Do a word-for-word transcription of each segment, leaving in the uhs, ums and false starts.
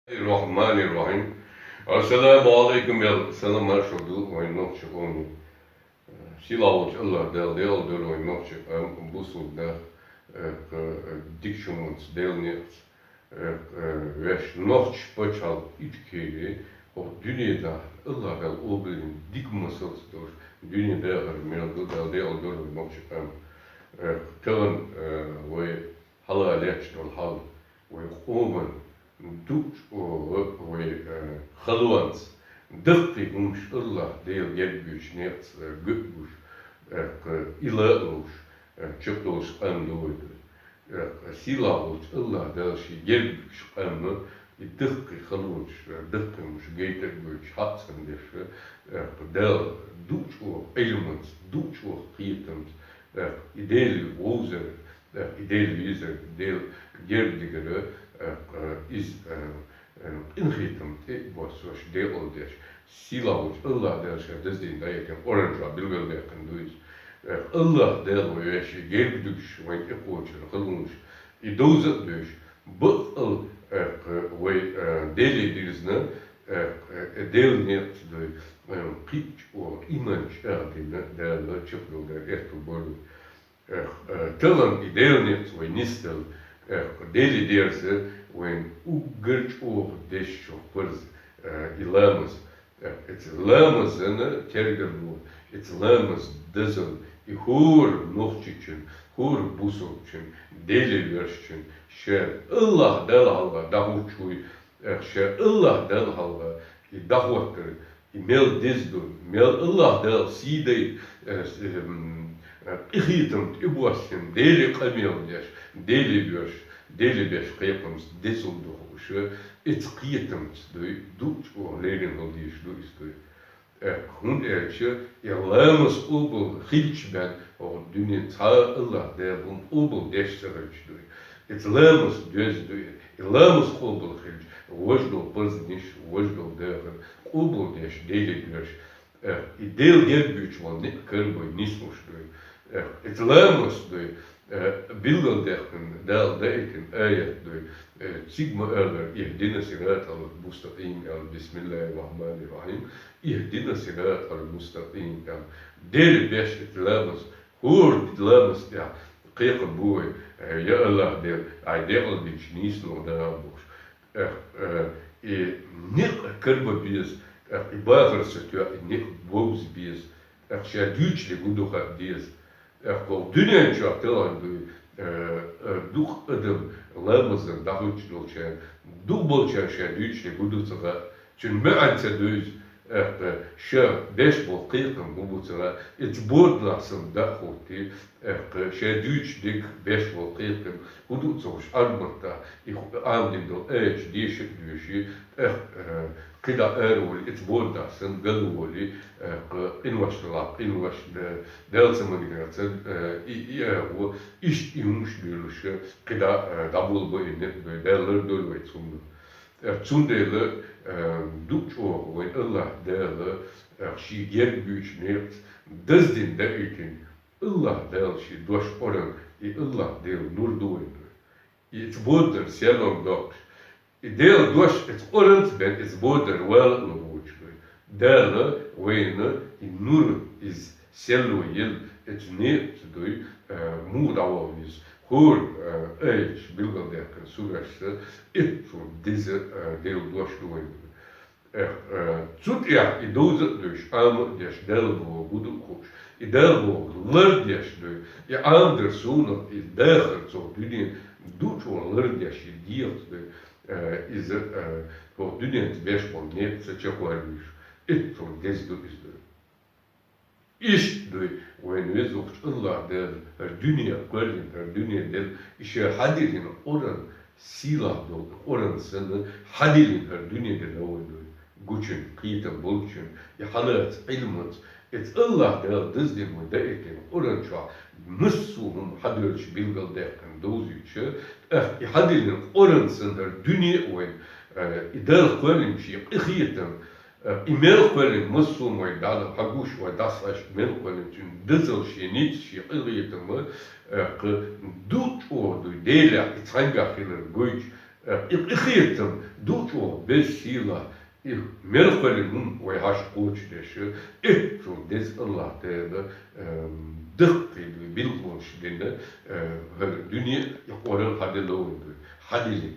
الرحمن الرحيم. السلام عليكم, я салам маршал ду вайн нохчи къоме. Сийлахь волчу АллахӀ Дала декъал дойла вайн нохчи къам, бусулба нах, э, э, дика хӀуманца, Делан некъаца, э, э, вешан, нохчи пачхьалкх Ичкери, хӀокху дуьненахь АллахӀ Дала къобалйина дика масалца долуш, дуьне дахар мел ду, Дала декъал дойла вайн нохчи къам. Э, тахана, э, вай хьалха лаьтташ долу хьал, вай къоман дукхачу оха вай, э, халонца даккхий хӀумаш АллахӀ Дела герга буьйцучу некъаца, э, гуьтӀуш, э, кху и ла а луш, э, чекхдолуш къам ду вай ду. Э, сийлахь волчу АллахӀ Дала шен герга буьйцучу къаман и даккхий халонаш, э, даккхий хӀумаш гайта а гойтуш, хьаъ санна деш, э, Дала дукхачу оха Ӏилманца, дукхачу оха кхетамца, э, и Дела вовзар, э, и Дела везар, Дела герга дигар, э, э, иза, э, э, къинхетам тӀе а боссош, декъал деш, сийлахь волчу АллахӀ Дала ша даздина дӀаэцна Къуръан чохь билгалдаьккхина ду иза. Э, АллахӀ Дала вай вешан герга дуьгуш, вайн тӀекхочур халонаш и довза а дуьйш, баккъал, э, вай, э, Деле дирзина, э, э, Делан некъаца дуй, э, кхин а чӀогӀа иман чӀагӀдина Дала чекхдолу дара, этту бора. Эх, э, тахана и Делан некъаца вай нисдала, эх, Деле дерза вайн уггар чӀогӀа дезачух парз, э, и ламаз. Эх, эца ламазана тергарло, эца ламаз дазал, и хӀора нохчичун, хӀора бусулбачун, Деле воьрзучун, ша АллахӀ Далла хьалха дӀахӀуттуш вуй, эх, ша АллахӀ Далла хьалха и дӀахӀоттар, и мел деза ду, мел АллахӀ Дала сий дайта, э, с-, эм, э, къинхетам тӀебоссина, Деле къамел деш, Деле воьрзуш, Деле беш кхайкхамца дезалла ду хууш, эца кхетамца дуй, дукха чӀогӀа леррина хила дезаш ду иза дуй. Э, хӀунда аьлча и ламаз къобал хилча бен, хӀокху дуьне цхьа а АллахӀ Дала хӀума къобал деш ца хилча дуй. Эца ламаз доьзна дуй, и ламаз къобал хилча, важа долу парзнаш, важа долу дахар къобал деш, Деле доьрзуш, э, и Дела герга буьйцуш волу некъ карабай нислуш дуй. Э, эца ламаз дуй, э, билгалдаьккхина, Дала даийтина аят дуй. Э, цига ма-аллара: «اهدنا الصراط المستقيم», аьлла, «بسم الله الرحمن الرحيم. اهدنا الصراط المستقيم», аьлла. Деле беш эца ламаз, хӀора ламаз тӀехь кхайкхам бу вай: «Э, я АллахӀ Дела, Ай декъал динчу нийсонах дагӀа», – бохуш. Эх, э, и некъ карба беза, эх, и бахар ца тоьу, и некъ бовза беза, эх, ша дуьйцуш дерг хӀун ду хаа деза. Эх, кху дуьнен чохь тахана дуй, э, э, дукха адам ламазан дӀахӀуьттуш долчарна, дукха болчарна ша дуьйцуш дерг хӀун ду ца хаьа, цуьнан маьӀна ца дуьйцу, эх, ша беш болу кхайкхам хӀун бу ца хаьа, эца боданахь санна дӀа а хӀуттий, эх, ша дуьйцуш дерг, беш болу кхайкхам хӀун ду ца хууш, Ӏарбатта и хӀу-, Ӏамадина долу аяташ деша а доьший, эх, э, кхидӀа ара волий, эца боданахь санна ган волий, эх, къинош далахь, къинош да-, Дала ца магийна ца, э, и, и агӀо, иштта и хӀумаш дуьйлуш, кхидӀа, э, дӀаболабо и некъ дуй, Дала лардойла вай цунна. Э, цундела, э, дукха чӀогӀа вайн АллахӀ Дала, э, шен герга буьйцучу некъаца даздина даийтина, АллахӀ Дала шен дош Къуръан, и АллахӀ Делан нур ду вайн дуй. И эца боданара серлонга доккхуш, и Делан дош эца Къуръанца бен, эца боданара вала а лур воцуш дуй. Дала вайна и нур, иза серло елла, эца некъаца дуй, э, муха дӀаваха веза. ХӀора, э, аяташ билгалдаьккхина сурашца, эццул деза, э, Делан дош ду вайн дуй. Эх, э, цу тӀехь и довза а дуьйш, Ӏама а деш, Далла бохург хӀун ду а хууш, и Далла бохург лардеш дуй, и Ӏамадар суна, и дахар цо дуьнен дукха чӀогӀа лардеш, и дегӀаца дуй, э, иза, э, хӀокху дуьненца беш болу некъ ца чекхвалийша, эццул деза ду иза дуй. Иштта дуй, вайн везачу АллахӀ Дала хӀара дуьне кхоьллина, хӀара дуьне делла, и ша хьадиллина Къуръан, сийлахь долу Къуръан санна, хьадиллина хӀара дуьне делла вайн дуй. Гучун, кхетам болчун, и хьалаца Ӏилманца, эца АллахӀ Дала даздина вайн даийтина Къуръан чохь массо а хӀума хьадоьллуш билгалдаьккхина довзуьйтуш, тӀаккха и хьадиллина Къуръан санна хӀара дуьне а вайн, э, и Дала кхоьллина шен къинхетам, Э, и мел кхоьллина массо а вайн дӀа-, хьагуш вайн дӀасхьаьжча, мел кхоьллина цуьнан дазалла, шен ницкъ, шен къинхетам, э, кху ду чӀогӀа дуй, Делехь и цхьаьнгахь хилар гойтуш, Э, и къахетам ду чӀоагӀа беза сийлахь, и мел кхоьлина хӀума вай хьашт кхочушдеш, эццул деза АллахӀ Дала, эм, даккхий ду, билггал дина, э, хӀара дуьне а, и Къуръан хьаделла вайна ду, хьаделла.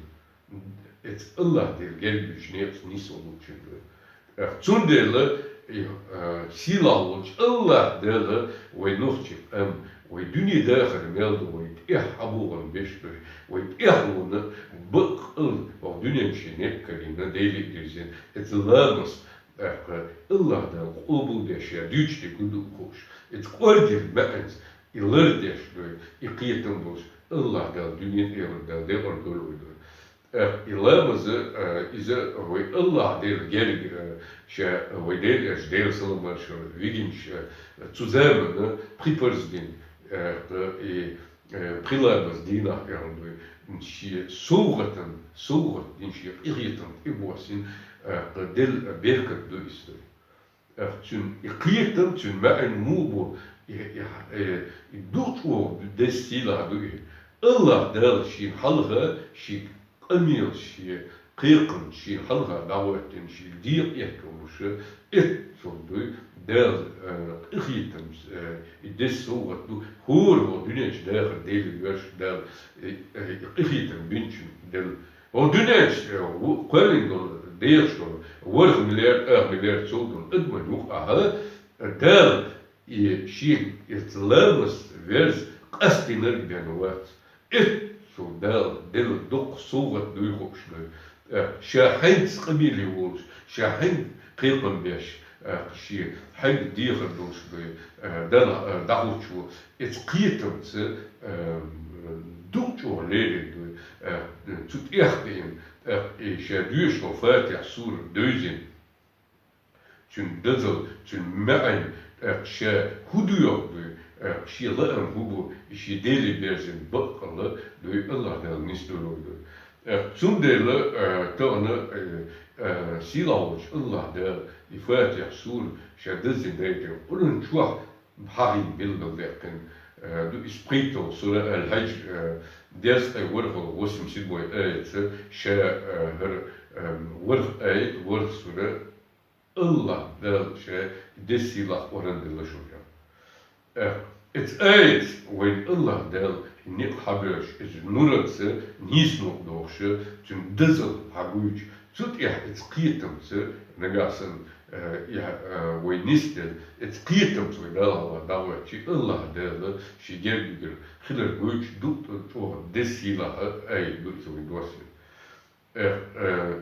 Эццул АллахӀ Дала герга дуьйцу некъаца нийсвала лучун ду. Э, цундела, и, э, сийлахь волчу АллахӀ Дала вай нохчий къам, вай дуьне дахар мел ду, вай тӀехь хьабогӀун беш ду, вай тӀехь вона баккъал вай дуьнен шен некъ карийна, Деле а дирзина, эццул ламаз, тӀаккха АллахӀ Дала къобалдеш, я дуьйцуш дерг ду хууш, эццул кӀоргера маьӀнца и лардеш ду, и кхетам болуш АллахӀ Дала дуьне тӀера Дала декъар долу вай ду. Э, и ламаз, э, иза вай АллахӀ Дела герга, э, ша, вай Дела аьлча, Делан салам-маршалла, вигинчу, э, цу заманна пхи парз дина, э, и, э, пхи ламаз дийнахь аьлла ду, шен совгӀатан, совгӀат дина, шен къахетам тӀебоссийна, э, делла беркат ду иза ду. Э, цуьнан и кхетам, цуьнан маьӀна муха бу, и, и, э, и ду чӀогӀа деза сийлахь ду и. АллахӀ Дала шена хьалха шен къамел, шен кхайкхам шена хьалха дӀахӀоьттина, шен декъа этталуш, эццул ду Дала, э, къахетам, э, и деза совгӀат ду, хӀора вон дуьнен чу дахар Деле воьрзуш Дала, э, э, и къахетам бинчун делла. Вон дуьнен чу, э, ву-, кхоьллина долу, дехаш долу, ворхӀ миллиард, ах миллиард сов долу адаман юкъахь, э, Дала и шен эццул ламаз верза къастийнарг бен вац. Эццул Дала делла доккха совгӀат дуй хууш ду. Э, ша хьаьнца къамеле волуш, ша хьаьнца кхайкхам беш, э, шен хьаьнца дехар долуш ду, э, Дала, э, дӀахӀуттуш ву. Эццул кхетамца, э, ду чӀогӀа лерина ду, э, цу тӀехь тӀеэна, тӀаккха и ша доьшуш долу Фатихь сура девзина. Цуьнан дазал, цуьнан маьӀна, тӀаккха ша хӀун доьху дуй, тӀаккха шен лаам хӀун бу, и шен Деле берзина баккъалла дуй, АллахӀ Дала нисдолур ду. ТӀаккха цундела, э, тахана, э, э, сийлахь волчу АллахӀ Дала и Фатихь сура ша даззина дайтина Къуръан чохь хьахийна билгалдаьккхина, э, ду иза пхийтталгӀа сура Аль-Хьадж, э, дезткъе ворхӀалгӀа, восемьдесят седьмой аятца ша, э, хӀара, э, ворхӀ аят, ворхӀ сура, АллахӀ Дала ша деза сийлахь Къуръан делла шуна. Э, эцу аятца вайн АллахӀ Дала некъ хьабоьллуш, иза нуранца нийсонух дохуш, цуьнан дазал хьагуьйцуш, цу тӀехь эцу кхетамца нагахь санна, э, и, э, вай нисделла, эцу кхетамца вай Далла дӀахӀоьттича, АллахӀ Дала шен герга дуьгур хилар гуьйцуш ду, чӀогӀа деза сийлахь аят ду иза вайн доссийна. Э, э,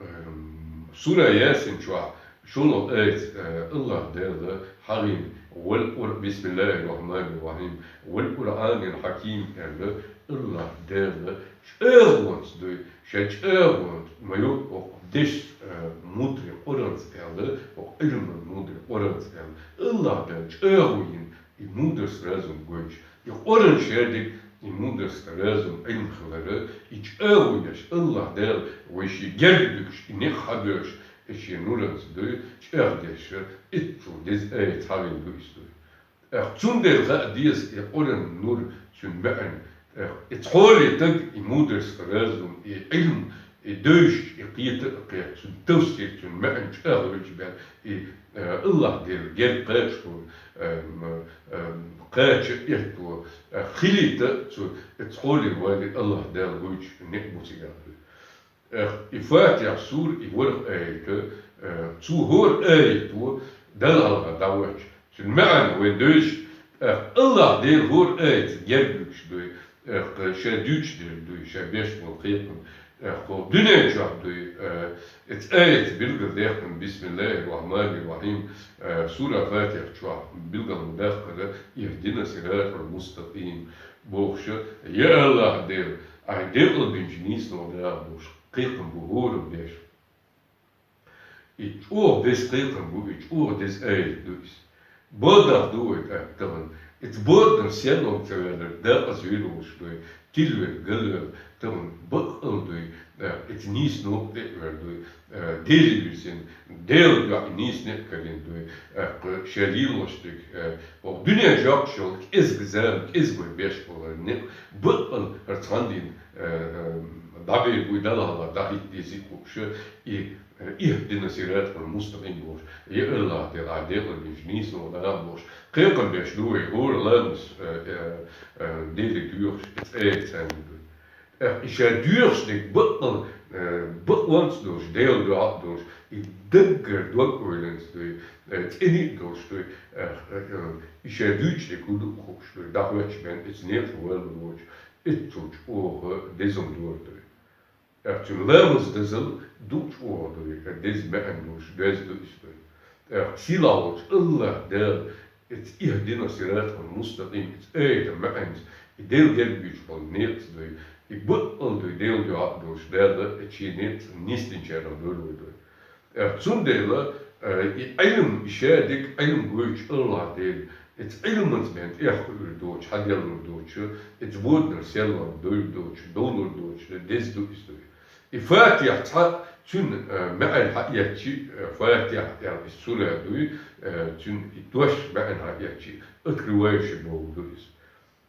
эм, сура Ясин чохь шолгӀа аятца, э, АллахӀ Дала хьахийна: «Вал Къур-, бисмиллахир рахманир рахим, вал Къуръанил хьаким», аьлла, АллахӀ Дала чӀагӀонца дуй, ша чӀагӀонца ма ю, оха деш, э, мудрый Къуръанца аьлла, оха Ӏилман мудрый Къуръанца аьлла. АллахӀ Дала чӀагӀо йина и мудрый разум гойтуш, и Къуръан шадерг, и мудрый разум, Ӏилм хилар, и чӀагӀо еш, АллахӀ Дала вай шен герга дуьгуш, и некъ хьабоьллуш, и шен нуранца дуй, чӀагӀдеш, эццул деза аят хьахийна ду иза дуй. ТӀаккха цундела хаа деза и Къуръан нур, цуьнан маьӀна, тӀаккха и цхьоле таг, и мудрый разум, и Ӏилм, и девзаш, и кхета а кхетта, цуьнан тафсир, цуьнан маьӀна чӀагӀвелча бен, и, э, АллахӀ Дела герга кхача хӀума, э, м, э, кхача а этто, э, хилийта а цу, э, цхьоле вале АллахӀ Дала гуьйцуш некъ бу цигахь. Э, и Фатихь сура, и ворхӀ аят, э, цу хӀора аято Далла хьалха дӀахӀоьттича, цуьнан маьӀна вай девзаш, э, АллахӀ Дела хӀора аятца герга дуьгуш дуй, э, ша дуьйцуш дерг дуй, ша беш болу кхетам, э, кху дуьнен чохь дуй, э, эцу аятца билгалдаьккхина: «Бисмиллахир рахманир рахим», э, сура Фатихь чохь билгал ма даккхара: «Ихдина сиратал мустакъим», бохуш, я АллахӀ Дела, ахь декъалбинчу нийсонух дагӀа бохуш, кхайкхам бу хӀоранна беш. И чӀогӀа деза кхайкхам бу, и чӀогӀа деза аят ду иза. Бадах ду вай тӀаккха тахана. Иза боданаш сеннолг ца ваьлларг дакъаза вийр волуш дуй, тилвер, галвер, тахана баккъал дуй, э, иза нийса новкъа тӀе а вер дуй, э, Деле вирзина, Делан дуьхьа нийса некъ карийна дуй, э, кху ша лелош дерг, э, оха дуьнен чохь йолу кӀезиг зама, кӀезиг вай беш болу некъ, баккъал хӀара цхьана дийна, э, э, дӀаберг вуй Далла хьалха дӀахӀитта дезий хууш, и, э, اهدنا الصراط المستقيم бохуш, я АллахӀ, Дела, Ӏа декъала веза нийсо дӀа а бохуш, кхайкхам беш ду вай хӀора ламаз, э, э, э, Деле доьхуш, и цӀе царна ду. ТӀаккха и ша доьхуш дерг бакъал, э, бакъонца долуш, Делан дуьхьа а долуш, и даггара дог-ойланца дуй, э, цӀена а долуш дуй, э, э, э, и ша дуьйцуш дерг хӀун ду а хууш дуй, дӀахӀоьттича бен, иза некъаш валлалур воцуш, иццул чӀогӀа деза хӀума дора дуй. ТӀаккха цуьнан ламаз дазал дукха чӀогӀа дуй, деза маьӀна долуш, доьзна ду иза дуй. ТӀаккха сийлахь волчу АллахӀ Дала, иза اهدنا الصراط المستقيم, иза аятан маьӀнца, и Дела герга буьйцуш болу некъаца дуй, и бакъал дуй, Делан дуьхьа а долуш, Дала, иза шен некъаца нисдинчарах дойла вай дуй. ТӀаккха цундела, э, и Ӏилма, и шадерг Ӏилма гойтуш АллахӀ Дела, иза Ӏилманца бен тӀехь хуур доцуш, хьаделлар доцуш, иза боданара серлонга дойр доцуш, довлар доцуш, деза ду иза дуй. И Фатихь цхьа цуьнан, э, маьӀна хьаэцчи, э, Фатихь аьлла иза сура дуй, э, цуьнан и дош маьӀна хьаэцчи, открывающий бохург ду иза.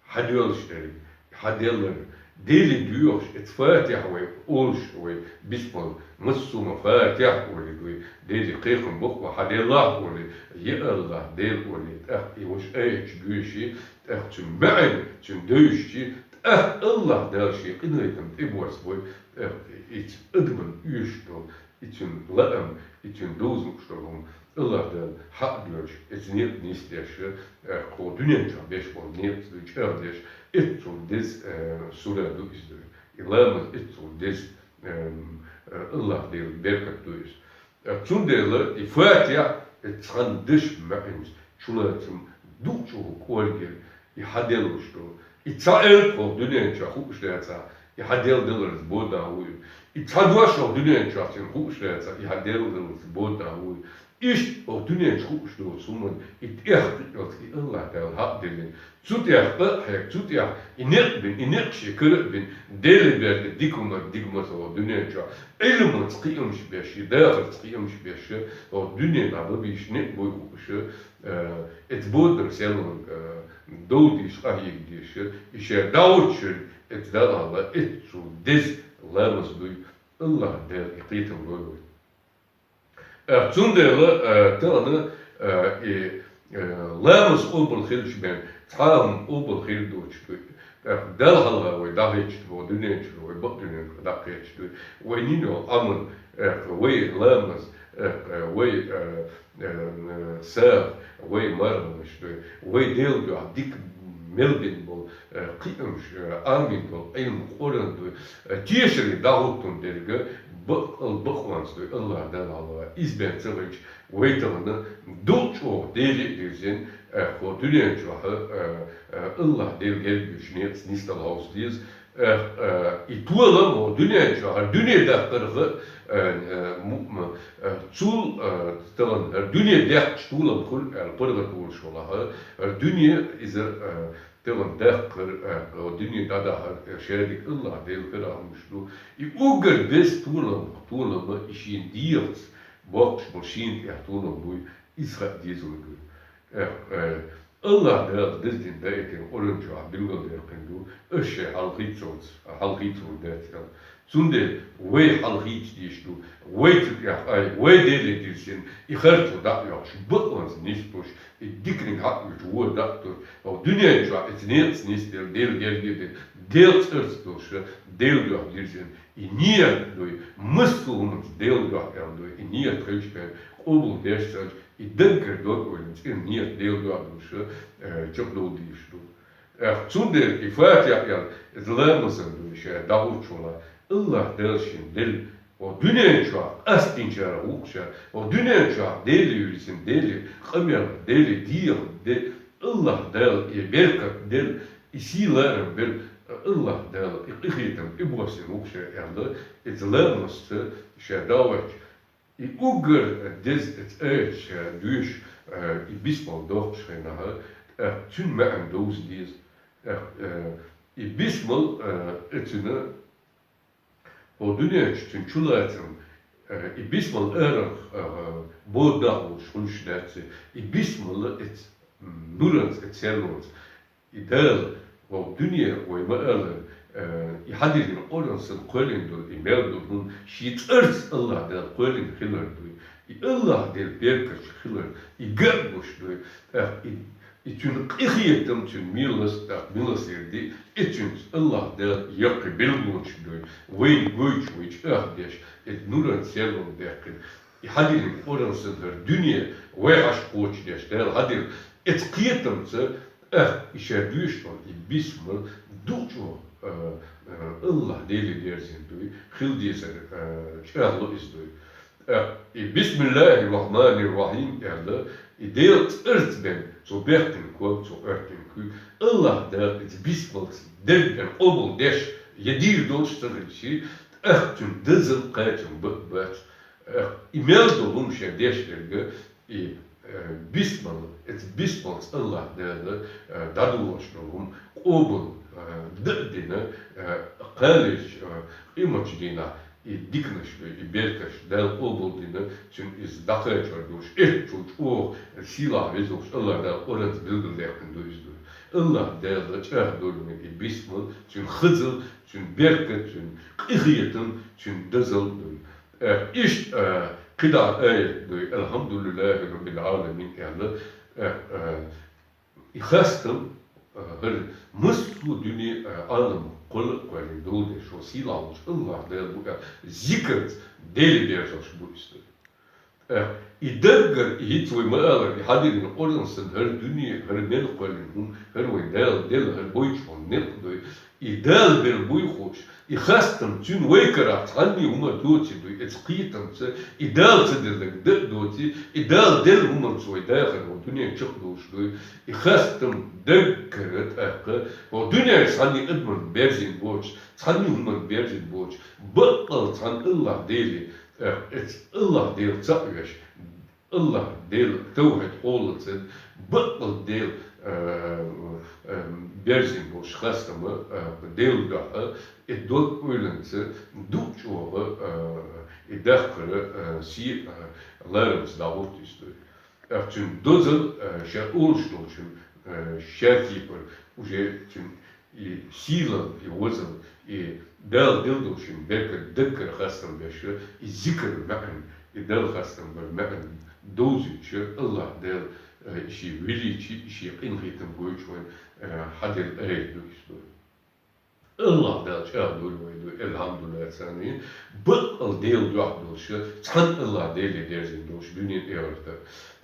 Хьадоьллуш дерг, хьаделлар, Деле доьхуш, иза Фатихь вай олуш вай бисмал, массо а ма Фатихь олий дуй, Деле кхайкхам боккъо хьаделлахь олий, я АллахӀ, Дела олий, тӀаккха и ваша аяташ доьший, тӀаккха цуьнан маьӀна, цуьнан девзачи, тӀаккха АллахӀ Дала шен къинхетам тӀебоссабой, тӀаккха иза адамна оьшуш долу, и цуьнан лаам, и цуьнан доза лууш долу хӀума АллахӀ Дала хьакъ доьллуш, иза некъ нисдеш, э, кху дуьнен чохь беш болу некъаца дуй чӀагӀдеш, иццул деза, э, сура ду иза дуй. И ламаз иццул деза, эм, э, АллахӀ Делан беркат ду иза. Э, цундела и Фатихь, и цхьана дешан маьӀнца чулацам дукха чӀогӀа кӀоргера, и хьаделлуш долу. И цхьа элп хӀокху дуьнен чохь хууш дацахь, и хьаделладаларца боданахь вуй. И цхьа дош хӀокху дуьнен чохь цуьнан хууш дацахь, и хьаделладаларца боданахь вуй. Иштта хӀокху дуьнен чу хууш доцу хӀуманна и тӀех кхиъналц и АллахӀ Дала хьакъ диллина. Цу тӀех къа а хьегна, цу тӀех и некъ бина, и некъ шен кара а бина, Деле беркат дика хӀума дика ма ца хӀокху дуьнен чохь. Ӏилманца кхиамаш беш, и дахарца кхиамаш беш, хӀокху дуьненахь бан бийш некъ буй хууш, э, иза боданара серлонга, э, довдийша, къахьега дийша, и шен дӀахӀуттуш верг, иза Далла хьалха, иццул деза ламаз дуй, АллахӀ Дала и кхетам лойла вай. Э, цундела, э, тахана, э, и, э, ламаз къобал хилча бен, цхьа а хӀума къобал хир доцуш дуй. Э, Далла хьалха вай дӀахӀиттича боху дуьнен чуьра, вай бакъ дуьнен чуьра дӀакхечча дуй. Вай йина йолу Ӏамал, э, вай ламаз, э, вай, э, э, сагӀа, вай марханаш дуй, вай Делан дуьхьа дика мел бина болу, э, кхиамаш, э, Ӏамийна болу Ӏилма, Къуръан дуй, э, тешаре дӀахӀуттун дерг бакъал бакъонца дуй, АллахӀ Далла хьалха. Иза бен ца хилча, вай тахана дукха чӀогӀа Деле а дирзина, э, хӀокху дуьнен чохь, э, э, АллахӀ Делан герга буьйцуш некъаца нисдала хьовса деза, Э, э, и толам хӀокху дуьнен чохь, хӀара дуьне даккхарх, э, э, му-, м-, э, цул, э, тахана хӀара дуьне даьккхича толам хуьлу аьлла паргӀат волуш валахь, хӀара дуьне иза, э, тахана даккхар, э, хӀокху дуьне дӀадахьар, э, шадерг АллахӀ Делан карахь хӀумнаш ду. И уггар деза толам, толам и шена дегӀаца боккхуш болу шена тӀехь толам буй, иза хаа деза вай дуй. Э, э, АллахӀ Дала деза дина даийтина Къуръан чохь билгалдаьккхина ду, аш шайн хьалхийцалц, хьалхийцалур дац аьлла. Цундела вай хьалхийца дезаш ду, вай цу тӀехь ай, вай Деле дирзина, и харцо дӀа а йоккхуш, бакъонца нисдалуш, и диканиг хьакъ вуьйцуш вон дӀа а туьллуш, хӀокху дуьнен чохь иза некъаца нисделла, Делан герга а дина, Делан цӀарца долуш, Делан дуьхьа дирзина, и ният дуй, массо а хӀуманца Делан дуьхьа аьлла дуй, и ният хилча бен къобал деш санча, и даггара дог-ойланца и ният Делан дуьхьа долуш, э, чекхдовла дезаш ду. Э, цундела и Фатихь аьлла, иза ламазан дуй ша дӀахӀуттуш валахь, АллахӀ Дала шена делла, хӀокху дуьнен чохь къастийначарах ву-кх ша, хӀокху дуьнен чохь Деле вирзина, Деле къамел, Деле дегӀа, Де-, АллахӀ Дала и беркат делла, и сий-ларам белла, АллахӀ Дала и къинхетам тӀебоссийна ву-кх ша аьлла, иза ламазца ша дӀахӀоьттича, и уггар деза иза аяташ доьшуш, э, и бисмал доккхучу хенахь, э, цуьнан маьӀна довза деза. Э, э, и бисмал, э, эцина, хӀокху дуьнен чу цуьнан чулацам, э, и бисмал арахь, э, боданахь волуш хуьлуш дац, и бисмал эца, м, нуранца, эца серлонца. И Дала, хӀокху дуьне вай ма-аллара, Э, и хьадиллина Къуръан санна кхоьллина долу, и мел долу хӀума шен цӀарца АллахӀ Дала кхоьллина хилар дуй. И АллахӀ Делан беркаташ хилар, и ган а гуш дуй. ТӀаккха и, и цуьнан къинхетам, цуьнан милас, тӀаккха милосерди, и цуьнца АллахӀ Дала яккхий билгалонаш дуй. Вайна гойтуш, вай чӀагӀдеш, и нуран серло даьккхина. И хьадиллина Къуръан санна хӀара дуьне вай хьаша кхочушдеш Дала хьадира. Эцу кхетамца, ах, и шаьш дуьйш долу и бисмал дукха чӀогӀа, а, а, АллахӀ Деле дерзийна дуй, хила дезар, а, чӀагӀло иза дуй. Ах, и «Бисмиллахир-Рахманир-Рахим» аьлла, и Делан цӀарца бен цо баьккхина ког, цо Ӏоьртина куьг, АллахӀ Дала иза бисмалца дерг бен къобал деш, я дийр долуш ца хилча, ах, цуьнан дозалла, кхачам бакъ бац. Ах, и мел долу хӀума шен деш дерг, и, э, бисмал, эцу бисмалца АллахӀ Дала, э, дӀадолош долу хӀума къобал, э, дан а дина, э, кхана лерчу, э, къематчу дийнахь и диканаш дуй, и беркаташ Дала къобал дина, цуьнан иза дӀакхачор долуш, эццул чӀогӀа сийлахь везаш АллахӀ Дала Къуръанца билгалдаьккхина ду иза дуй. АллахӀ Дала чӀагӀдолу вайн и бисмал, цуьнан хазал, цуьнан беркат, цуьнан къинхетам, цуьнан дозалла дуй. Э, иштта, э, кхидӀа аят дуй, «Алхьамдулиллахи Раббил Ӏаламин», аьлла, э, э, и хастам, э, хӀара массо а дуьне, э, Ӏалам кхоьллина долу деш, шо сийлахь волчу АллахӀ Дала бу аьлла, зикарца Деле берзош бу иза дуй. Э, и даггара, и хӀинца вай ма-аллара, и хьадиллина Къуръан санна хӀара дуьне, хӀара мел кхоьллина хӀума, хӀара вайн Дала делла, хӀара гойтуш хӀума некъ дуй, и Дала бер буй хууш, и хастам цуьнан вай карахь цхьанне хӀума доций дуй, эцу кхетамца, и Дала ца делларг дан а доций, и Дала делла хӀуманца вай дахар хӀокху дуьнен чекхдолуш дуй, и хастам даггара тӀаккха, хӀокху дуьнен чу цхьанне адамна берзийна боцуш, цхьанне хӀуманна берзийна боцуш, баккъалла цхьана АллахӀ Деле, э, эцу АллахӀ Дела цхьаъ веш, АллахӀ Дела тавхьид хьолаца, баккъалла Дела, э, э, берзийна болуш хастам, э, Делан дуьхьа, и дог-ойланца дукха чӀогӀа, э, и даккхара, э, сий, э, ларамца дӀагӀорта иза дуй. ТӀаккха цуьнан дозалла, э, ша олуш долчун, э, ша кепара уже цуьнан и сийлалла, и возалла, и Дала делла долу шен беркат даггара хастам беш, и зикар маьӀна, и Далла хастам бар маьӀна довзуьйтуш, АллахӀ Дала, э, и шен величие, и шен къинхетам гойтуш вайн, э, хьаделла аят ду иза дуй. АллахӀ Дала чӀагӀдолу вай дуй, алхьамдулиллахӀ, царна баккъалла Делан дуьхьа долуш, цхьана АллахӀ Деле дерзийна долуш дуьнен, эхарта.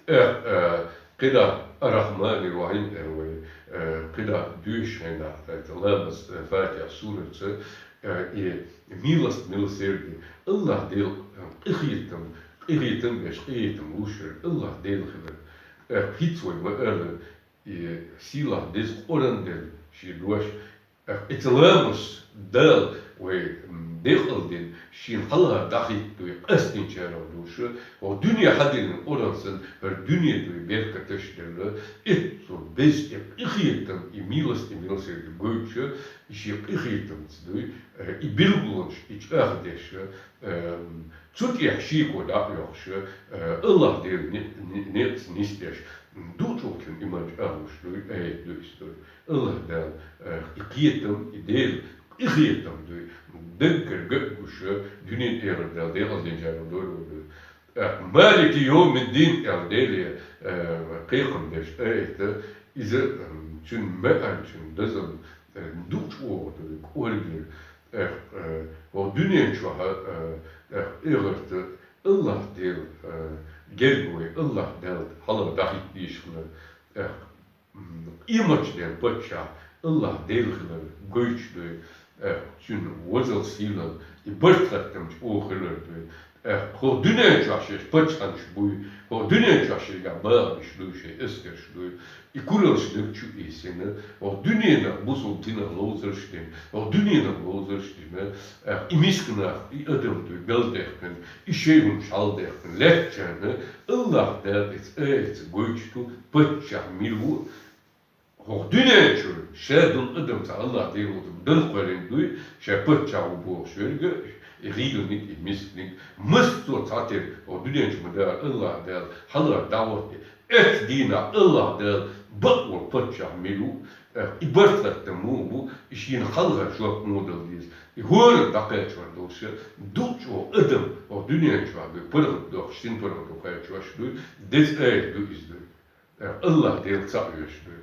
Э, э, кхидӀа Ар-Рахьманир-Рахьим аьлла вай, э, кхидӀа дуьйш хьайна, э, ламаз, э, Фатихьа сураца, э, и милость, милосердие, АллахӀ Дела, э, къинхетам, къинхетам беш, къинхетам луш верг АллахӀ Дела хилар. Э, хӀинца вай ма-аллара, и сийлахь деза Къуръан делла шен дош, э, эцу ламаз Дала вай, м, декъал дина, шена хьалха дӀахӀиттадой къастийначарах долуш, хӀокху дуьне хьадиллина Къуръан санна, хӀара дуьне дуй беркаташ делла, эццул беза и къинхетам, и милость, и милосердие гойтуш, и шен къинхетамца дуй, э, и билгалонаш, и чӀагӀдеш, э, цу тӀехь шеко дӀа а йоккхуш, э, АллахӀ Делан не-, не-, некъаца нисдеш, м, дукхачул иман чӀагӀлуш дуй, аят ду иза дуй. АллахӀ Дала, э, и кхетам, и Делан къинхетам дуй, даггара ган а гуш, дуьнен, эхарт Дала декъал динчарах дойла вай дуй. Э, «Малики йовмиддин» аьлла Деле, э, кхайкхам беш аят, иза, м, цуьнан маьӀна, цуьнан дозалла, э, дукха чӀогӀа дуй, кӀоргера. Э, э, хӀокху дуьнен чохь, э, э, эхарта АллахӀ Дела, э, герга вай, АллахӀ Дала хьалха дӀахӀитта дезаш хилар. Э, М, къематдийнан паччахь АллахӀ Дела хилар гойтуш дуй, э, цуьнан возалла, сийлалла, и барт-хаттам чӀогӀа хилар дуй. Э, хӀокху дуьнен чохь шаьш паччахьаш буй, хӀокху дуьнен чохь шайгахь бахамаш дуй, шайн эскарш дуй, и кураллаш даг чу ийсина, хӀокху дуьненах бусалба динах ловзарш дина, хӀокху дуьненах ловзарш дина, э, и мисканах, и адам дуй, белдаьккхина, и шайн хӀумаш хьалдаьккхина, лаьттачарна АллахӀ Дала эцу аятца гойтуш ду, паччахь мила ву, хӀокху дуьнен чуьра ша долу адам цхьа АллахӀ Дела ву, дан кхоьллина дуй, ша паччахь ву бохуш верг, и гӀийланиг, и мисканиг, массо а цхьатерра, хӀокху дуьнен чу ма-дарра АллахӀ Дала хьалха дӀахӀотта, эцу дийнахь АллахӀ Дала бакъволу паччахь мила ву, И барт латта муха бу, и шийна хьалха жоп муха дала деза. И хӀора дӀакхаьчор долуш, дукха чӀогӀа адам хӀокху дуьнен чохь дуй, паргӀат дохуш, син паргӀато кхаьчош дуй, деза айса ду иза дуй. Э, Аллах Дела цхьаъ веш дуй.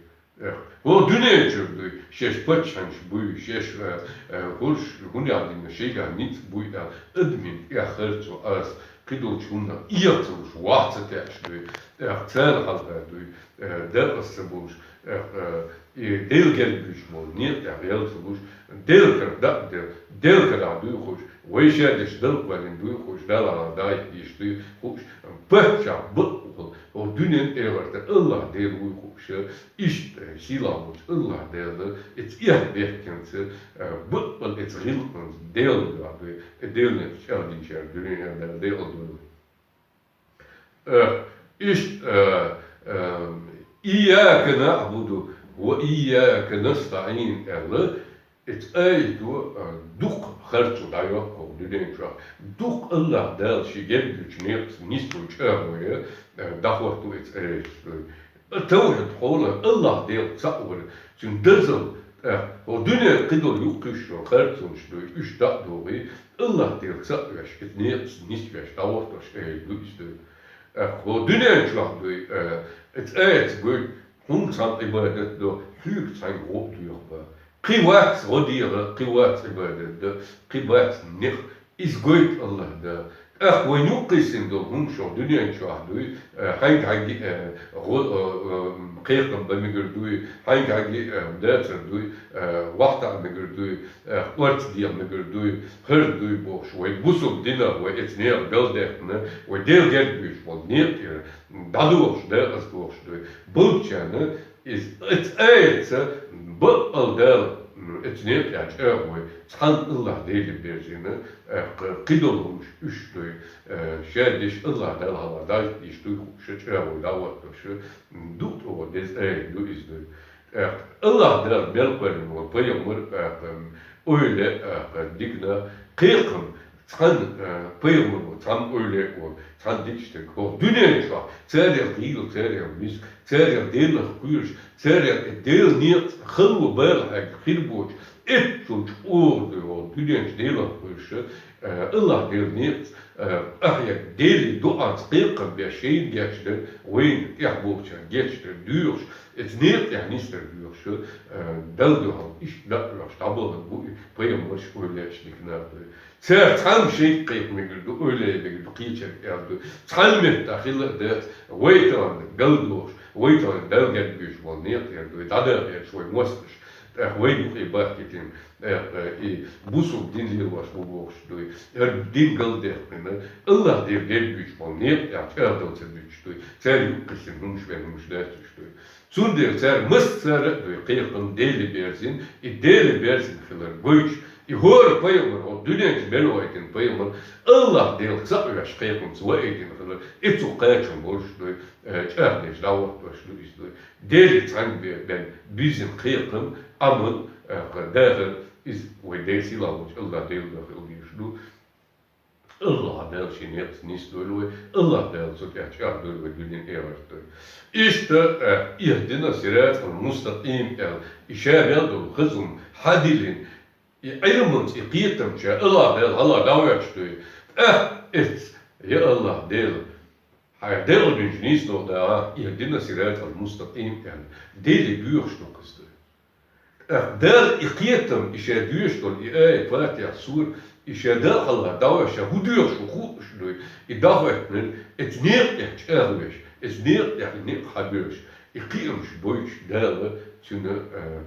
Э, хӀокху дуьнен чуьра дуй, шаьш паччахьаш буй, шаьш, э, э, хӀорш хӀун яхь дина, шайгахь ницкъ буй аьлла, адамийн тӀехь харцо ас, кхидолчу хӀуманах эха ца луш, ваха ца теаш дуй. Э, царна хьалха дуй, э, дакъа ца болуш, э, э, и Дела герга буьйцуш болу некъа тӀехь гӀел ца луш, Делан кара дакъа дела, Делан карахь дуй хууш, вай ша деш Далла кхоьллина дуй хууш, Далла дайта дийш дуй хууш, паччахь бакъволу, хӀокху дуьнен тӀе гӀерта Аллах Дела вуй хууш, иштта сийлахь волчу Аллах Дела, эца эхь бехкенца, э, бакъволу эца гӀиллакханца Дела дуьхьа дуй, э, Делан некъаш чӀагӀдинчара дуьнен Дела декъал дуй. Э, иштта, э, э, «Ийяка наъбуду ва ийяка настаӀин», аьлла, эца айто, э, дукха харцо дӀайоккху хӀокху дуьнен чохь. Дукха Аллах Дала шен гергачу некъаца нисдо чӀагӀве, э, дӀахӀотто эца айто дуй. Тавхьид хьолахь Аллах Дела цхьаъ вара, цуьнан дозалла, тӀаккха хӀокху дуьненан кхидолу юккъе йолу харцонаш дуй, уьш дӀа а дохий, Аллах Дела цхьаъ веш, эца некъаца нисвеш, дӀахӀоттош айто ду иза дуй. ТӀаккха хӀокху дуьнен чохь дуй, э, эца айца гойту, хьуна цхьамма Ӏибадат до, хьоьга цхьаьнга гӀо а доьху бан. Кхин вац гӀо дегӀа, кхин вац Ӏибадат дан, кхин бац некъ. Иза гойту Аллах Дала. ТӀаккха вайн юккъе йисина долу хӀумнаш хӀокху дуьнен чохь дуй, э, хьаьнга-хьаьнга, э, гӀо-, э, э, кхайкхам бан мегар дуй, хьаьнга-хьаьнга, э, дацар дуй, э, вахтахь мегар дуй, э, орца дегӀа мегар дуй, хӀара дуй бохуш, вай бусалба динах, вай эца некъа галдаьккхина, вай Дела герга буьйцуш болу некъа тӀера дӀадохуш, декъаза дохуш дуй. Болчарна иза, эца айца бакъал Дала, м, эца некъа тӀехь чӀагӀвой, цхьана Аллах Деле берзина, э, кх-, кхидолу хӀумнаш уьш дуй, э, ша деш Аллах Дала хьалха дайта дийш дуй хууш чӀагӀвой дӀахӀоттош, м, дукха тӀе деза айта ду иза дуй. ТӀаккха Аллах Дала мел кхоьллина волу пайхамар, тӀаккха, м, эвлаяъ, тӀаккха, диканах кхайкхам, цхьана, э, пайхамар ву, цхьана эвлаяъ ву, цхьана дика стаг. ХӀокху дуьнен чохь царел хийла, царел миска, царел Делах кхоьруш, царел и Делан некъаца хало бала хьаьгна хир боцуш, эццул чӀогӀа дуй хӀокху дуьнен чу Делах кхоьруш, э, Аллах Делан некъаца, э, ахьа Деле дуӀаца кхайкхам беш, шайна гечдар, вайна тӀехь болчарна гечдар доьхуш, эца некъа тӀехь нисдар доьхуш, э, Далла дуьхьал иштта дакъоьхуш дӀабахана бу и пайхамарш, эвлаяаш, диканаш дуй. Цара цхьамма шайга кхайкха мегар ду, эвлаяъ мегар ду, кхечаьрга аьлла ду. Цхьана меттехь хила а дац, вай тахана галдохуш, вай тахана Далла герга буьйцуш болу некъа тӀера дуй, дӀадахьийташ вай мостагӀаш, тӀаккха вай юкъе бахкийтина, тӀаккха и бусалба дин лелош бу бохуш дуй. ХӀара дин галдаьккхина, Аллах Деле герга буьйцуш болу некъа тӀехь чӀагӀдала ца буьтуш дуй. Цара юккъе йисина хӀумнаш бен хӀумнаш дац уьш дуй. Цундела цара массара а дуй кхайкхам Деле берзина, и Деле берзина хилар гойтуш, и хӀора пайхамар хӀокху дуьнен чу мел вайтина пайхамар, Аллах Дела цхьаъ веш кхайкхамца ваийтина хилар, и цу кхачам болуш дуй, э, чӀагӀдеш дӀахӀоттош ду иза дуй. Деле цхьаьнга бе-, бен бирзина кхайкхам, Ӏамал, э, дахар, иза вай Дела сийлахь волчу Аллах Дела дуьхьа хила дезаш ду. Аллах Дала шен некъаца нисдойла вай, Аллах Дала цу тӀехь чӀагӀдойла вай дуьнен, эхарт дойла. Иштта, э, «Ихдина сиратал мустакъим» аьлла, и ша мел долу хазум хьадиллина, и Ӏилманца, и кхетамца Аллах Дала хьала дӀавоьдуш дуй. ТӀаккха эццахь, я Аллах Дела, хьайн декъал бинчу нийсонах дагӀа, «Ихдина сиратал мустакъим» аьлла, Деле боьхуш ду кхуза дуй. ТӀаккха Дала и кхетам, и ша доьшуш долу и аят, Фатихьа сура, и ша Далла хьалха дӀавоьдуш, ша хӀун доьхуш ву хууш дуй, и дӀахӀоьттинарг, эца некъа тӀехь чӀагӀвеш, эца некъа тӀехь и некъ хьабевллаш, и кхиамаш бойтуш Дала цуьнан, э,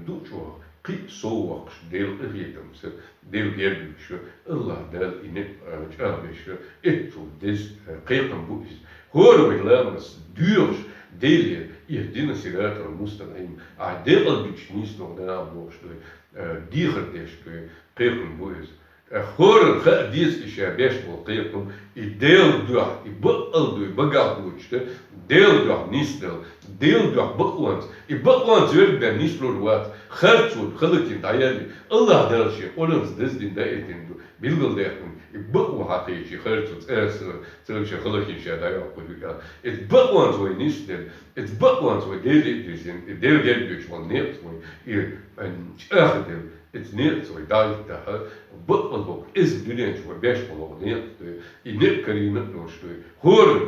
ду чӀогӀа кхин а сов воккхуш, Делан къинхетамца, Деле герга буьйцуш, Аллах Дала и некъ, э, чӀагӀбеш, эццул деза, э, кхайкхам бу иза. ХӀора вай ламаз доьхуш, Деле, «Ихдина сиратал мустакъим», ахь декъал бинчу нийсонах дагӀа бохуш дуй, э, дехар деш дуй, кхайкхам бу иза. ХӀоранна хаа деза и ша беш бола кхетам, и Делан дуьхьа, и бакъ ала дуй, багахь доцуш да, Делан дуьхьа нисдала, Делан дуьхьа бакъонца, и бакъонца верг бен нислур вац, харцо хӀаллакьхинна дӀаелли, АллахӀ Дала шен Къуръанца даздина даийтина ду, билгалдаьккхина, и бакъо хьакхийча, и харцо цӀерса, цӀерша хӀаллакьхинна ша дӀайоккхур ю аьлла. Иза бакъонца вай нисделла, иза бакъонца вай Деле а дирзина, и Дела герга йоцуш волу некъаца вай, и, м, чӀагӀделла, иза некъаца вай дӀахӀиттахь, бакъволу боккха иза дуьнен чу вай беш болу некъ ду, и некъ карийна а долуш ду. ХӀора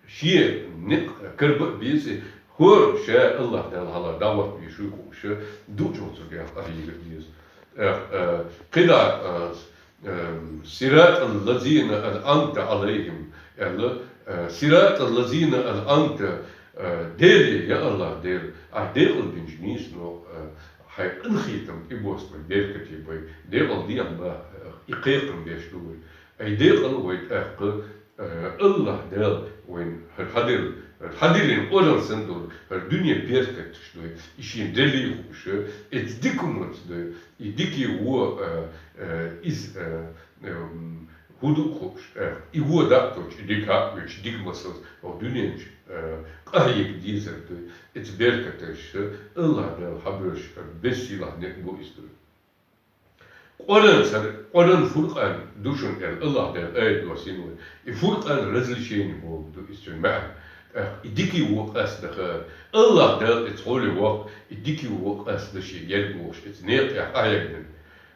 шен некъ карба а беза, хӀора ша АллахӀ Далла хьалха дӀахӀоттавеш вуй хууш, дукхачух цу тӀехь къахьега а деза. Э, э, кхидӀа, э, э, «Сиратал лазина анъамта Ӏалайхим», аьлла, э, «Сиратал лазина анъамта», э, Деле, я АллахӀ Дела, ахь декъала динчу нийсонах, э, хьайн къинхетам тӀебоссабай, беркате бай, декъала дехьа баха, э, и кхайкхам беш ду вай. Ай декъала вай тӀаккха, э, АллахӀ Дала вайна хӀара хьаделла, хӀара хьадиллина Къуръан санна долу, хӀара дуьне беркаташ ду, и шен деле хууш, иза дика хӀуманца ду, и дикий вон, э, э, иза, э, эм, хӀун ду хууш, э, и вон дӀа а тоьхча, и дика хьа а оьцуш, дика масалца, хӀокху дуьнен чу, э, къахьега дезар ду, иза беркаташ, АллахӀ Дала хьабоьллуш, э, бессийлахь некъ бу иза ду. Къуръан цара, Къуръан Фуркъан ду шуна аьлла, АллахӀ Дала аят доссийна вайна. И Фуркъан различение бохург ду иза цуьнан маьӀна. ТӀаккха и дикий вон къастадахар. АллахӀ Дала иза хьоле воккху, и дикий вон къастадан шен герга вохуш, иза некъа тӀехь къахьегна.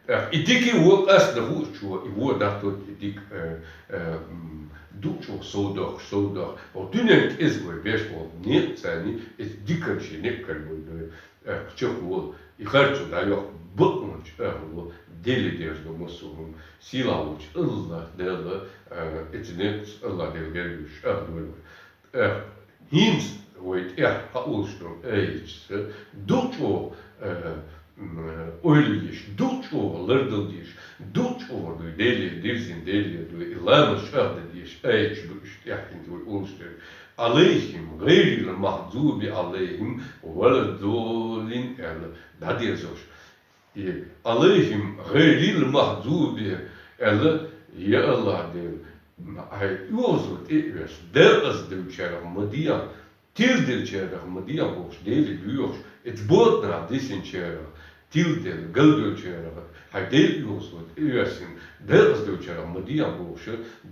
ТӀаккха и дикий вон къастадан хуучо, и вон дӀатоьхча, и дика, э, э, м, дукхачух сов дохуш, сов дохуш. ХӀокху дуьненна кӀезиг вай беш болу некъаца иза диканна шен некъ карабо ду. Э, чекхволу, и харцо дӀайоккху, бакъонца чӀагӀволу, Деле дерзадо массо а хӀума. Сийлахь волчу АллахӀ Дала, э, иза некъаца АллахӀ Дела герга йоцуш чӀагӀдойла вай. Э, хӀинца вай тӀехь хьаолуш долу аятца дукха чӀогӀа, э, м, ойла еш, дукха чӀогӀа лардала дезаш, дукха чӀогӀа ду Деле дирзина, Деле ду и ламаз чӀагӀдан дезаш аяташ ду уьш тӀехь хӀинца вай олуш дерг. «Ӏалайхим, гӀайрил махьзуби Ӏалайхим валаддоллин», аьлла, дӀадерзош. И «Ӏалайхим гӀайрил махьзуби», аьлла, я АллахӀ Дела, хьайн оьгӀазло тӀе а оьшуш, декъазделлачарах ма де, тиладеллачарах ма де бохуш, Деле доьхуш, иза боданах дисинчарах, тиладелла, галдевллачарах, хьайн Делан оьгӀазло тӀе а оьссина, декъазделлачарах ма де бохуш,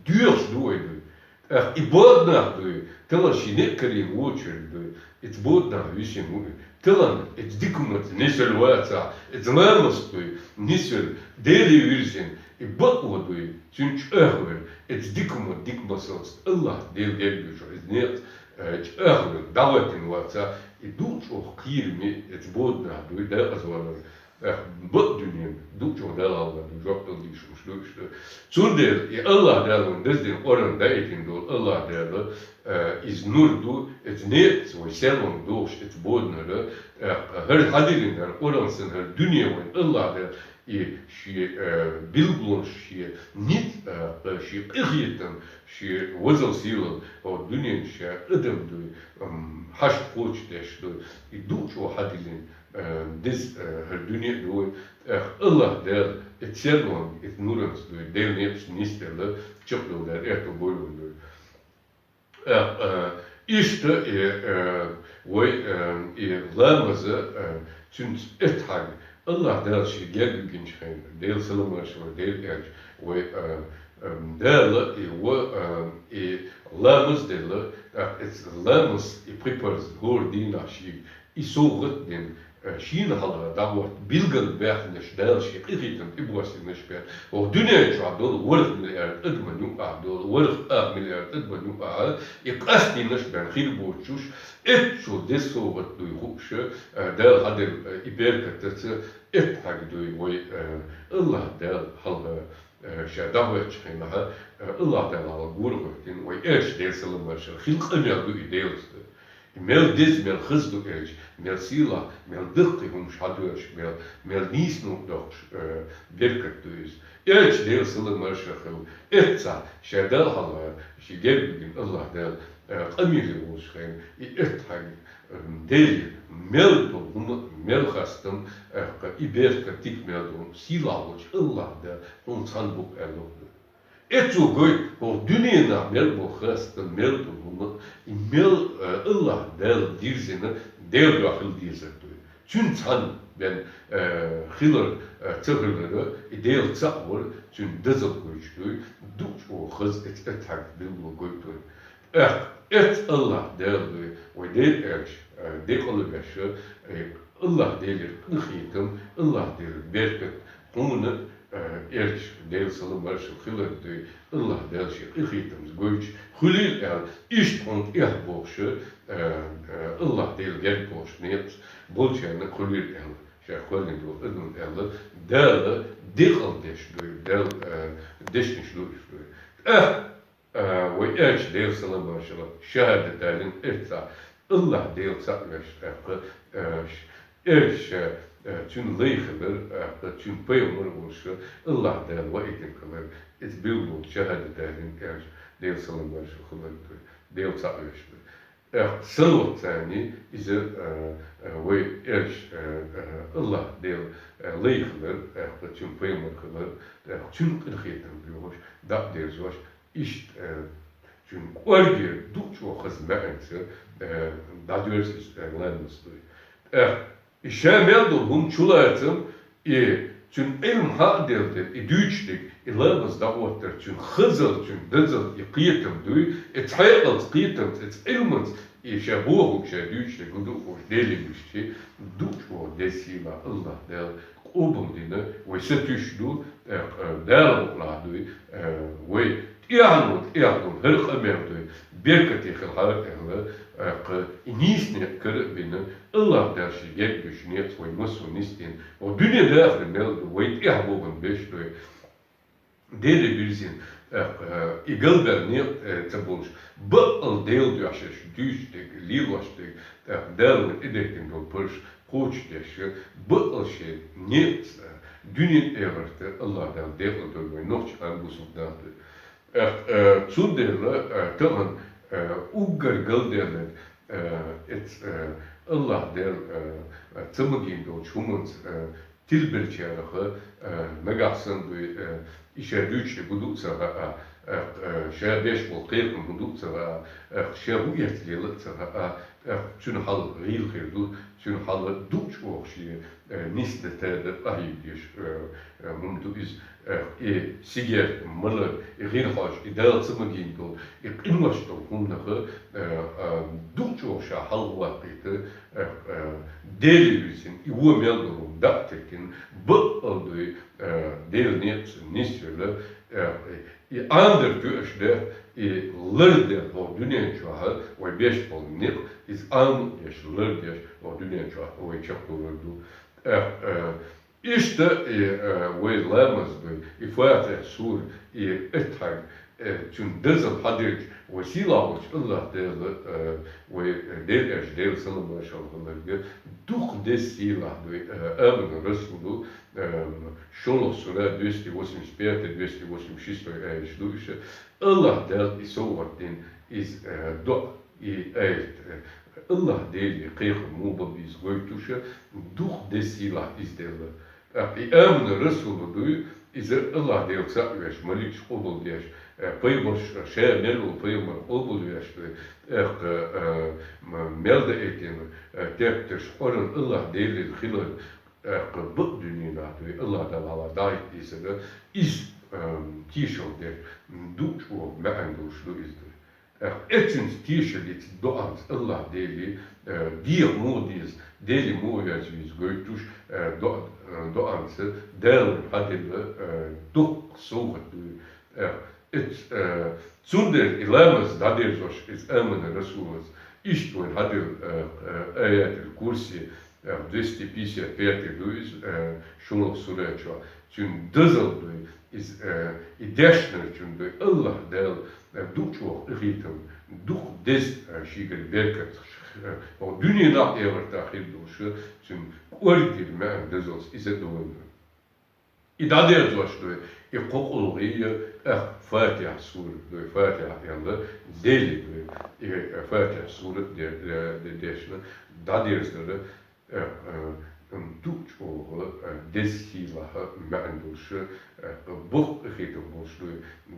доьхуш ду вай ду. ТӀаккха и бода нах дуй, тахана шен некъ карийна вочуьнга дуй, иза бода нах висина ву и. Тахана иза дика хӀуманца нисвелла вацахь, иза ламазца дуй, нисвелла, Деле вирзина, и бакъо дуй, цуьнан чӀагӀвелла, иза дика хӀума дика масалца, АллахӀ Дела герга йоцуш иза некъаца, э, чӀагӀвелла, дӀахӀоьттина вацахь, и дукха чӀогӀа кхераме иза бода нах дуй, декъаза валар. Эх, бакъ дуьненан дукха чӀогӀа Далла хьалха ду, жоп дала дийшуш ду иштта. Цундела и АллахӀ Дала вайна даздина Къуръан даийтина долу АллахӀ Дала, э, иза нур ду, иза некъаца вай серлонга дохуш, иза боданара, э, хӀара хьадиллина хӀара Къуръан санна хӀара дуьне вайна АллахӀ Дала, и шен, э, билгалонаш, шен ницкъ, э, шен къинхетам, шен везал-сийлалла, хӀокху дуьнен ша адам дуй, м, хьашт кхочушдеш дуй, и дукха чӀогӀа хьадиллина, э, деза, э, хӀара дуьне а ду вай. Эх, АллахӀ Дала, и серлонга, и нуранца дуй, Делан некъаца нисделла, чекхдала Дала аьтто бойла вайна дуй. Эх, э, иштта, и, э, вай, э, и ламаза, э, цуьнца эттхьаг, АллахӀ Дала шен герга гинчу хенахь, Делан салам-маршалла хуьлда Делан элчане, вай, э, э, Дала, и вай, э, и ламаз делла, тӀаккха иза ламаз, и припарз хӀора дийнахь шега, и совгӀат дина, э, шена хьалха дӀахӀотта билггал баьхнарш, Дала шен къинхетам тӀебоссинарш бен, хӀокху дуьнен чохь долу ворхӀ миллиард адаман юкъахь долу, ворхӀ ах миллиард адаман юкъахь, и къастийнарш бен хир боцуш, эццо деза совгӀат дуй хууш, э, Дала хьаделла, э, и беркатаца эттхьаг дуй вай, э, АллахӀ Дала хьалха, э, ша дӀахӀоьттучу хенахь, э, АллахӀ Дала хьалха гора хӀоьттина вай элча, Делан салам-маршалла хуьлда, хила къамел ду и Делаца. Мел деза, мел хаза ду элча, мел сийлахь, мел даккхий хӀумаш хьадоьллуш, мел, мел нийсонаш доккхуш, э, беркат ду иза. Элча, Делан салам-маршалла хуьлда, эццахь, ша Далла хьалха, шен герга вигина АллахӀ Дала, э, къамеле волчу хенахь, и эттхьаг, э, Деле мел долу хӀума, мел хастам, аьлла, и беркат дика мел долу, сийлахь волчу АллахӀ Дала хьуна цхьаьна бу аьлла. Эцо гойту хӀокху дуьненахь мел бу хастам, мел бу хӀума, и мел, э, АллахӀ Дала дирзина, Делан дуьхьа хила дезар ду. Цуьнан цхьаьна бен, э, хилар, э, ца хилар, и Дела цхьаъ вар, цуьнан дозалла гойтуш ду, дукхачу хаза эцу тӀехь билгало гойтур. ТӀаккха эцу АллахӀ Дала ду, вай Делан элча, э, декъала веш, э, АллахӀ Делера къинхетам, АллахӀ Делера беркат хьуна, э, элча, Делан салам-маршалла хиларг ду, АллахӀ Дала шен къинхетамца гойтуш хуьлийла аьлла, иштта хьуна тӀехь бохуш, э, э, АллахӀ Делан герга бохуш некъаш болчарна хуьлийла аьлла, ша кхоьллина долу адамна аьлла, Дала декъала деш ду, Дала, э, дешнаш лууш ду. ТӀаккха А, вай элча, Делан салам-маршалла, шахӀадат далийна эццахь, АллахӀ Дела цхьаъ веш, тӀаккха, а, ш-, элча, а, цуьнан лай хилар, тӀаккха цуьнан пайхамар а волуш, АллахӀ Дала ваийтина хилар, иза билгало шахӀадат далийна элча, Делан салам-маршалла хиларг ду, Дела цхьаъ веш ду. ТӀаккха салават царний иза, а, а, вай элча, а, а, АллахӀ Дела, а, лай хилар, тӀаккха цуьнан пайхамар хилар, тӀаккха цуьнан къинхетам доьхуш, дӀа а дерзош, иштта, э, цуьнан кӀоргера дукхачу хаза маьӀнца, э, дӀадоьрзу иза, э, ламаз дуй. ТӀаккха и ша мел долу хӀума чулацам, и цуьнан Ӏилма хьа а делла дерг, и дуьйцуш дерг, и ламаз дӀахӀоттар, цуьнан хазалла, цуьнан дозалла, и кхетам дуй, и цхьаькъалца кхетамца, и Ӏилманца, и ша бохург ша дуьйцуш дерг, гу ду а хууш, Деле вуьшчи, дукхачу деза сийлахь АллахӀ Дала къобалдина, вай сатуьйсуш ду, э, э, Дала мукъалахь дуй, э, вай тӀехьа ву, тӀехьа ву, хӀара къамел дуй, беркате хила хьара аьлла, э, кху и нийса некъ кара а бина, АллахӀ Дала шен герга дуьсучу некъаца вай массо а нисдина, вай дуьне дахар мел ду, вай тӀехьа богӀун беш дуй. Деле вирзина, тӀаккха, э, и галбаьлла некъ, э, ца болуш, баккъал Делан дуьхьа шаьш дуьйцуш дерг, лелош дерг, тӀаккха Дала вайна тӀедехкина долу паргӀат кхочушдеш, баккъал шен некъаца, э, дуьнен тӀехьарта АллахӀ Дала декъала дойла вайн нохчийн къам бусулба нах дуй. ТӀаккха, э, цундела, э, тахана, э, уггар галдаьлларг, э, эц-, э, АллахӀ Дала, э, э, ца магийна долчу хӀуманца, э, тилбеллачарех, э, нагахь санна дуй, э, и ша дуьйцуш дерг гу ду а ца хаьа, э, э, ша беш болу кхетам хӀун ду а ца хаьа, э, ша хӀун эцна лела а ца хаьа, э, цуьнан хьал гӀийла хир ду, цуьнан хьал дукхачу оха шен, э, нисдан, тадан къахьега дезаш, э, э, хӀума ду иза, э, и сигар малар, и гӀира хьожа, и Дала ца магийна долу, и къинош долу хӀуманах, э, э, дукхачу оха ша хьалхаваккхийта, э, э, Деле вирзина, и вон мел долу дӀа а теттина, баккъал дуй, э, Делан некъаца нисвелла, э, и Ӏанадар тоьаш дехь, и лардехь хӀокху дуьнен чохь вай беш болу некъ, иза Ӏамадеш, лардеш хӀокху дуьнен чохь вай чекхдолур ду. Э, э, иштта и, э, вай ламаз дуй, и Фатихьа сура, и аттахьият, э, цуьнан дозалла хьаделча, вай сийлахь волчу АллахӀ Дала, э, вай, э, Делан элча, Делан салам-маршалла хиларга, дукха деза сийлахь дуй, э, амана расулу, э, шолгӀа сура, двести восемьдесят пятый, двести восемьдесят шестой аяташ ду уьш. АллахӀ Дала и совгӀат дина, иза, э, доӀа, и аят, э, АллахӀ Деле кхайкхам муха бан беза гойтуш, дукха деза сийлахь иза делла. ТӀаккха и амана расулу дуй, иза АллахӀ Дела цхьаъ веш, маликаш къобалдеш, э, пайхамарш, ша мел волу пайхамар къобалвеш дуй, тӀаккха, э, м-, мел даийтина, э, тептарш, Къуръан АллахӀ Делера хилар, тӀаккха бакъ дуьненахь дуй, АллахӀ Дала хьалха дӀахӀитта дезара, иза, э, тешалла дерг, дукхачу оха маьӀна долуш ду иза дуй. Э, эццинца тешаллица, доӀанца АллахӀ Деле, э, деха муха деза, Деле муха верза веза гойтуш, э, доӀа-, э, доӀанца Дала вайна хьаделла, э, дуккха совгӀат дуй. Э, эц-, э, цундела и ламаз дӀадерзош, иза амана расулаца, иштта вайна хьаделла, э, э, аятул курси, э, двести пятьдесят пятый ду иза, э, шолгӀа сура чохь. Цуьнан дозалла дуй, иза, э, и дешнарчун дуй, АллахӀ Дала, э, дукхачу оха къинхетам, дукха деза, э, шегара беркат, э, хӀокху дуьненахь а, эхартахь а хир долуш, цуьнан кӀоргера маьӀна дозаллица иза а ду вайна. И дӀадерзош дуй, И кхо къулгӀи я, тӀаккха Фатихьа сурат дой, Фатихьа аьлла, Дела дой. И Фатихьа сурат де-, де-, де-, дешна, дӀадерзадара, э, э, м, тӀу чӀоагӀа, э, деза хилахь маьӀна долуш, э, боккха къинхетам болуш ду.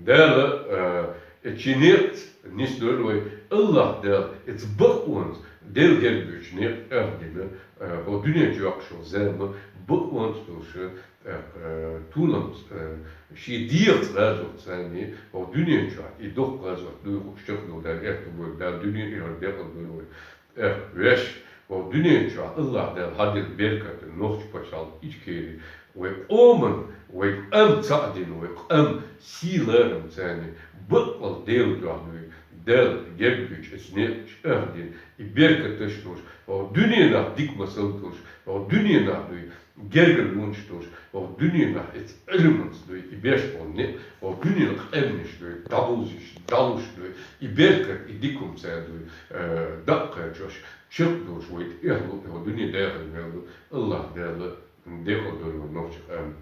Дала, э, э, цу некъаца нисдойла вай, АллахӀ Дала, эца бакъонца, Дела герга боьдучу некъа тӀехь дина, э, хӀокху дуьнен чохь йоккхуш йолу зама бакъонца долуш, э, э, толамца, э, шен дегӀаца гӀазот царна, хӀокху дуьнен чохь и доккха гӀазот дуй хууш чекхдолу Дала аьтто бойла, Дала дуьне а, и хӀара декъал дойла вай. Эх, вешан, хӀокху дуьнен чохь АллахӀ Дала хьаделла беркат, нохчийн пачхьалкх, Ичкери, вай къоман, вай къам цхьаъ дина, вай къам сий-ларам царна, баккъал Делан дуьхьа дуй, Дала герга боьдучу эца некъа тӀехь дина, и беркаташ долуш, хӀокху дуьненахь дика масал долуш, хӀокху дуьненахь дуй, гергарлонаш долуш, хӀокху дуьненахь эца Ӏилманца дуй, и беш болу некъ, хӀокху дуьненахь къаьмнаш дуй, дӀабузуш, дӀалуш дуй, и беркат, и дика хӀума царна дуй, э, даккхачош, чекхдолуш вай тӀехь лу, хӀокху дуьне дахар мел ду, АллахӀ Дала декъал дойла вай нохчийн къам.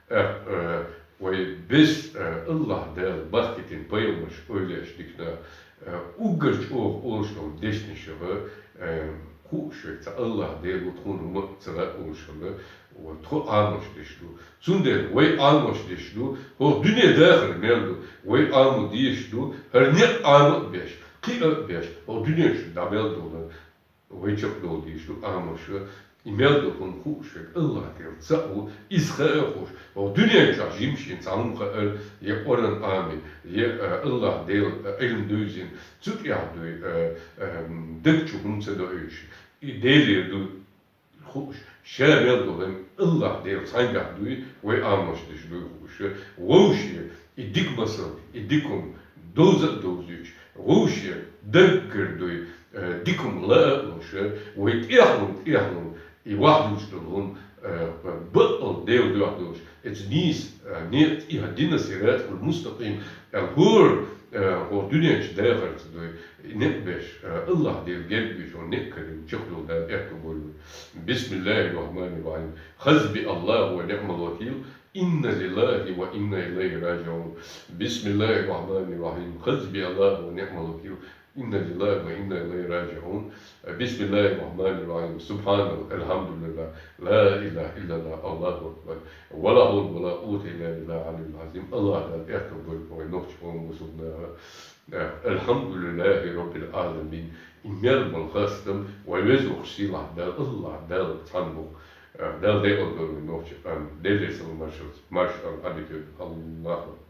Эх, э, вай бес, э, АллахӀ Дала бахкийтина пайхамарш, эвлаяаш, диканаш, э, уггар чӀогӀа олуш долу дешнашха, э, хууш вай, цхьа АллахӀ Дела ву тхуна хӀума а ца лаьа олуш хилла, вот, тхо Ӏамош деш ду. Цундела вай Ӏамош деш ду, хӀокху дуьне дахар мел ду, вай Ӏамо дезаш ду, хӀара некъ Ӏама а беш, кхиа а беш, хӀокху дуьнен чу дӀа мел долу, вай чекхдала дезаш ду Ӏамош. И мел ду хӀума хууш верг АллахӀ Дела цхьаъ ву, иза хаа а хууш, хӀокху дуьнен чохь жимчу шена цхьа хӀума хаьара, я Къуръан Ӏамийна, я, а, АллахӀ Дела, а, Ӏилма девзина, цу тӀехь дуй, а, а, м, даг чу хӀума ца доуьйтуш, и Делера ду хууш, ша мел долу АллахӀ Дела цхьаьнгахь дуй, вай Ӏамош деш дуй хууш, вовше и дика масал, и дика хӀума довза а довзуьйтуш, вовше даггара дуй, э, дика хӀума лаа а луш, вай тӀехь лун, тӀехь лун, и вахдуьлуш долу хӀума, э, баккъал Делан дуьхьа долуш, эца нийса, э, некъа тӀехь дина, сиратал мустакъим, э, хӀора, э, хӀокху дуьнен чу дахарца дуй, некъ беш, э, АллахӀ Дела герга беш, хӀокху некъ карийна чекхдала Дала аьтто бойла вай. Бисмиллахир-рахманир-рахим. Хасбияллаху ва ниъмал вакил. Инна лиллахи ва инна илайхи раджиун. Бисмиллахир-рахманир-рахим. Хасбияллаху ва ниъмал вакил. Инна лиллахи ва инна илайхи раджиун. Бисмиллахир-рахманир-рахим. Субханаллах, алхьамдулиллах, ла илаха иллаллах, Аллаху акбар. Ва ла хьавла ва ла къуввата илла биллахил алиyyил азим. АллахӀ Дала аьтто бойла вай нохчийн къоман бусулба наха. Алхьамдулиллахи раббил аламин. И мел болу хастам вай везачу сийлахьчу Дала, АллахӀ Дала цхьаьна бу. Дала декъал дойла вай нохчийн къам. Делера салам-маршалла, маршалла Ӏадика йойла. Аллаху акбар.